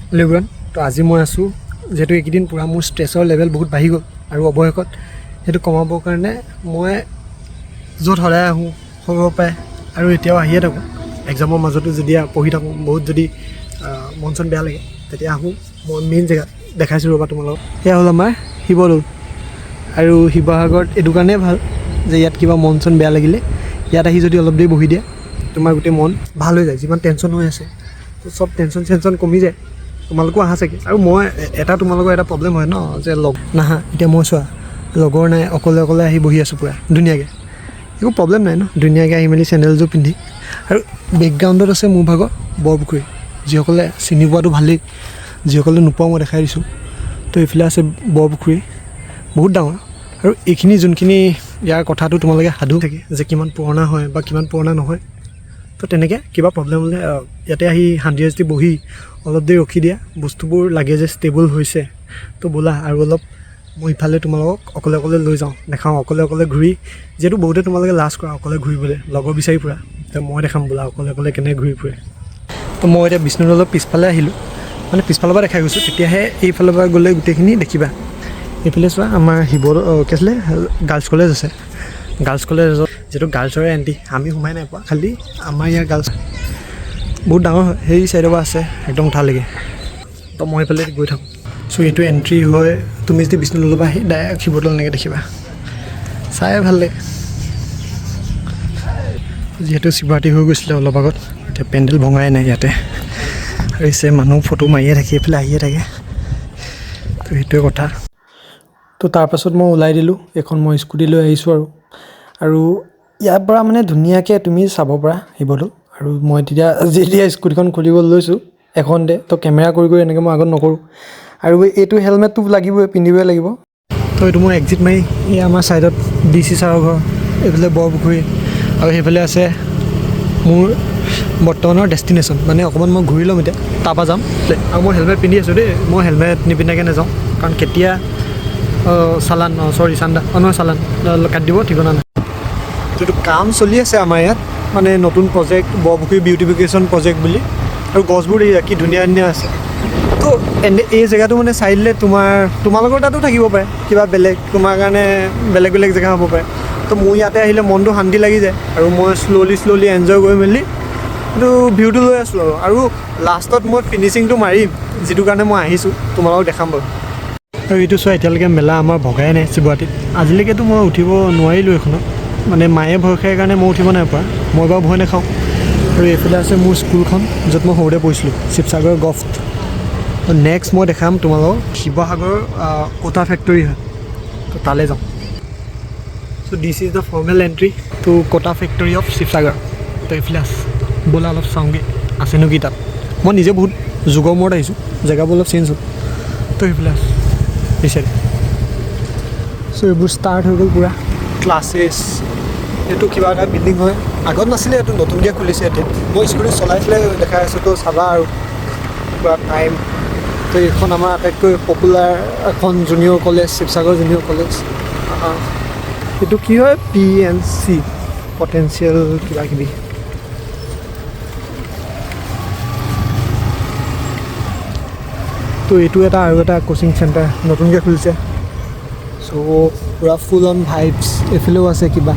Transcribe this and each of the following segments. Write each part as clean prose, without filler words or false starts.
Hello' everyone. তো আজি মই আছোঁ, যিহেতু এইকেইদিন পূৰা মোৰ ষ্ট্ৰেছৰ লেভেল বহুত বাঢ়ি গ'ল আৰু অৱশেষত সেইটো কমাবৰ কাৰণে মই য'ত সদায় আহোঁ সৰুৰ পৰাই আৰু এতিয়াও আহিয়ে থাকোঁ, এক্সামৰ মাজতো যেতিয়া পঢ়ি থাকোঁ, বহুত যদি মন চন বেয়া লাগে তেতিয়া আহোঁ। মই মেইন জেগাত দেখাইছোঁ, ৰ'বা তোমালোকক। সেয়া হ'ল আমাৰ শিৱদৌল। আৰু শিৱসাগৰত এইটো কাৰণেই ভাল যে ইয়াত কিবা মন চন বেয়া লাগিলে ইয়াত আহি যদি অলপ দেৰি বহি দিয়া, তোমাৰ গোটেই মন ভাল হৈ যায়। যিমান টেনশ্যন হৈ আছে, তো চব টেনশ্যন চেনশ্যন কমি যায়। তোমালোকো আহা চাগে। আৰু মই এটা তোমালোকৰ এটা প্ৰব্লেম হয় ন যে লগ নাহা। এতিয়া মই চোৱা, লগৰ নাই, অকলে অকলে আহি বহি আছোঁ পূৰা ধুনীয়াকৈ, একো প্ৰব্লেম নাই ন। ধুনীয়াকৈ আহি মেলি চেণ্ডেলযোৰ পিন্ধি। আৰু বেকগ্ৰাউণ্ডত আছে মোৰ ভাগৰ বৰপুখুৰী। যিসকলে চিনি পোৱাটো ভালেই, যিসকলে নোপোৱা মই দেখাই দিছোঁ। তো এইফালে আছে বৰপুখুৰী, বহুত ডাঙৰ। আৰু এইখিনি যোনখিনি ইয়াৰ কথাটো তোমালোকে সাধু থাকে যে কিমান পুৰণা হয় বা কিমান পুৰণা নহয়। তো তেনেকৈ কিবা প্ৰব্লেম হ'লে ইয়াতে আহি শান্তিৰে যদি বহি অলপ দেৰি ৰখি দিয়া, বস্তুবোৰ লাগে যে ষ্টেবল হৈছে। তো ব'লা, আৰু অলপ মই ইফালে তোমালোকক অকলে অকলে লৈ যাওঁ, দেখাওঁ অকলে অকলে ঘূৰি। যিহেতু বহুতে তোমালোকে লাজ কৰা অকলে ঘূৰিবলৈ, লগৰ বিচাৰি ফুৰা, তো মই দেখাম বোলা অকলে অকলে কেনেকৈ ঘূৰি ফুৰে। তো মই এতিয়া বিষ্ণুদৌলৰ পিছফালে আহিলোঁ, মানে পিছফালৰ পৰা দেখাই গৈছোঁ, তেতিয়াহে এইফালৰ পৰা গ'লে গোটেইখিনি দেখিবা। এইফালে চোৱা, আমাৰ শিৱ কি আছিলে, গাৰ্লছ কলেজ আছে। গাৰ্লছ কলেজত যিটো গাৰ্লছৰে এণ্ট্ৰি, আমি সোমাই নাই পোৱা, খালি আমাৰ ইয়াৰ গাৰ্লছ বহুত ডাঙৰ হয়। সেই চাইডৰ পৰা আছে একদম উঠালৈকে। তো মই সেইফালে গৈ থাকোঁ। চ' এইটো এণ্ট্ৰি হয়। তুমি যদি বিষ্ণুদৌলৰ পৰা আহি ডাইৰেক্ট শিৱদৌল এনেকৈ দেখিবা, চাই ভাল লাগে। যিহেতু শিৱৰাত্ৰি হৈ গৈছিলে অলপ আগত, এতিয়া পেণ্ডেল ভঙাই নাই ইয়াতে। আৰু ইছে মানুহ ফটো মাৰিয়ে থাকে, এইফালে আহিয়ে থাকে। তো সেইটোৱে কথা। তো তাৰপাছত মই ওলাই দিলোঁ। এইখন মই স্কুটি লৈ আহিছোঁ আৰু আৰু ইয়াৰ পৰা মানে ধুনীয়াকৈ তুমি চাব পাৰা শিৱদৌল। আৰু মই তেতিয়া যেতিয়া স্কুটিখন খুলিব লৈছোঁ এখনতে, তো কেমেৰা কৰি কৰি এনেকৈ মই আগত নকৰোঁ। আৰু এইটো হেলমেটটো লাগিবই, পিন্ধিবই লাগিব। তো এইটো মই এক্সিট মাৰি এই আমাৰ ছাইডত ডি চি ছাৰৰ ঘৰ, এইফালে বৰপুখুৰী আৰু সেইফালে আছে মোৰ বৰ্তমানৰ ডেষ্টিনেশ্যন। মানে অকণমান মই ঘূৰি ল'ম এতিয়া, তাৰপৰা যাম। আৰু মই হেলমেট পিন্ধি আছোঁ দেই, মই হেলমেট নিপিন্ধাকৈ নাযাওঁ, কাৰণ কেতিয়া চালান, চৰি চান্দা, নহয় চালান কাটি দিব ঠিকনা নাই। এইটো কাম চলি আছে আমাৰ ইয়াত, মানে নতুন প্ৰজেক্ট, বৰপুখুৰী বিউটিফিকেশ্যন প্ৰজেক্ট বুলি। আৰু গছবোৰ দেখিছা কি ধুনীয়া ধুনীয়া আছে। তো এনে এই জেগাটো মানে চাই দিলে তোমাৰ, তোমালোকৰ তাতো থাকিব পাৰে কিবা বেলেগ, তোমাৰ কাৰণে বেলেগ বেলেগ জেগা হ'ব পাৰে। তো মোৰ ইয়াতে আহিলে মনটো শান্তি লাগি যায় আৰু মই শ্ল'লি শ্ল'লি এনজয় কৰি মেলি এইটো ভিউটো লৈ আছোঁ। আৰু লাষ্টত মই ফিনিচিংটো মাৰিম, যিটো কাৰণে মই আহিছোঁ, তোমালোকক দেখাম বাৰু। আৰু এইটো চোৱা, এতিয়ালৈকে মেলা আমাৰ ভগাই নাই শিৱৰাত্ৰিত। আজিলৈকেতো মই উঠিব নোৱাৰিলোঁ এইখনত, মানে মায়ে ভয় খাই কাৰণে মই উঠিব নাই পৰা। মই বাৰু ভয় নাখাওঁ। আৰু এইফালে আছে মোৰ স্কুলখন, য'ত মই সৰুতে পঢ়িছিলোঁ, শিৱসাগৰ গভট। নেক্সট মই দেখাম তোমালোকক শিৱসাগৰ কোটা ফেক্টৰী হয়, তো তালৈ যাওঁ। So this is the formal entry to Kota Factory of Sivasagar. তো এইফালে আছে, ব'লা অলপ চাওঁগৈ আছেনো কি তাত। মই নিজে বহুত যুগৰ মূৰত আহিছোঁ, জেগাবোৰ অলপ চেঞ্জ হ'ল। তো সেইফালে আছে এই চাইডে। চ' এইবোৰ ষ্টাৰ্ট হৈ গ'ল পূৰা ক্লাছেছ। এইটো কিবা এটা বিল্ডিং হয়, আগত নাছিলে, এইটো নতুনকৈ খুলিছে এতিয়া। মই স্কুটি চলাই পেলাই দেখাই আছোঁ, তো চাবা আৰু পূৰা টাইম। তো এইখন আমাৰ আটাইতকৈ পপুলাৰ এখন junior college, Sivasagar junior college. এইটো কি হয়, পি এন চি পটেঞ্চিয়েল কিবা কিবি। তো এইটো এটা আৰু এটা কোচিং চেণ্টাৰ নতুনকৈ খুলিছে। চ' পূৰা ফুল অন ভাইবছ। এইফালেও আছে কিবা,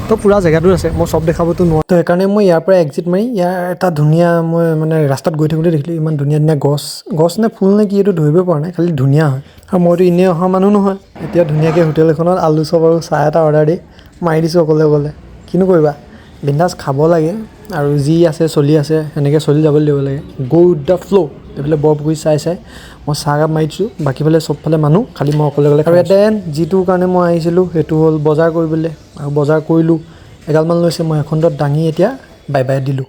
তো পূৰা জেগাটো আছে, মই চব দেখাবতো নোৱাৰোঁ। তো সেইকাৰণে মই ইয়াৰ পৰা এক্সিট মাৰি ইয়াৰ এটা ধুনীয়া, মই মানে ৰাস্তাত গৈ থাকোঁতে দেখিলোঁ ইমান ধুনীয়া ধুনীয়া গছ, গছ নে ফুল নে কি এইটো ধৰিব পৰা নাই, খালি ধুনীয়া হয়। আৰু মইতো এনেই অহা মানুহ নহয়। এতিয়া ধুনীয়াকৈ হোটেল এখনত আলু চপ আৰু চাহ এটা অৰ্ডাৰ দি মাৰি দিছোঁ অকলে অকলে। কিনো কৰিবা, বিন্দাছ খাব লাগে আৰু যি আছে চলি আছে সেনেকৈ চলি যাবলৈ দিব লাগে। Go with the flow. এইফালে বৰপুখুৰী চাই চাই মই চাহ একাপ মাৰি দিছোঁ। বাকীফালে চবফালে মানুহ, খালি মই অকলে অকলে। আৰু ইয়াতে যিটো কাৰণে মই আহিছিলোঁ সেইটো হ'ল বজাৰ কৰিবলৈ। আৰু বজাৰ কৰিলোঁ, এগালমান লৈছে, মই এখনটোত দাঙি এতিয়া বাই বাই দিলোঁ।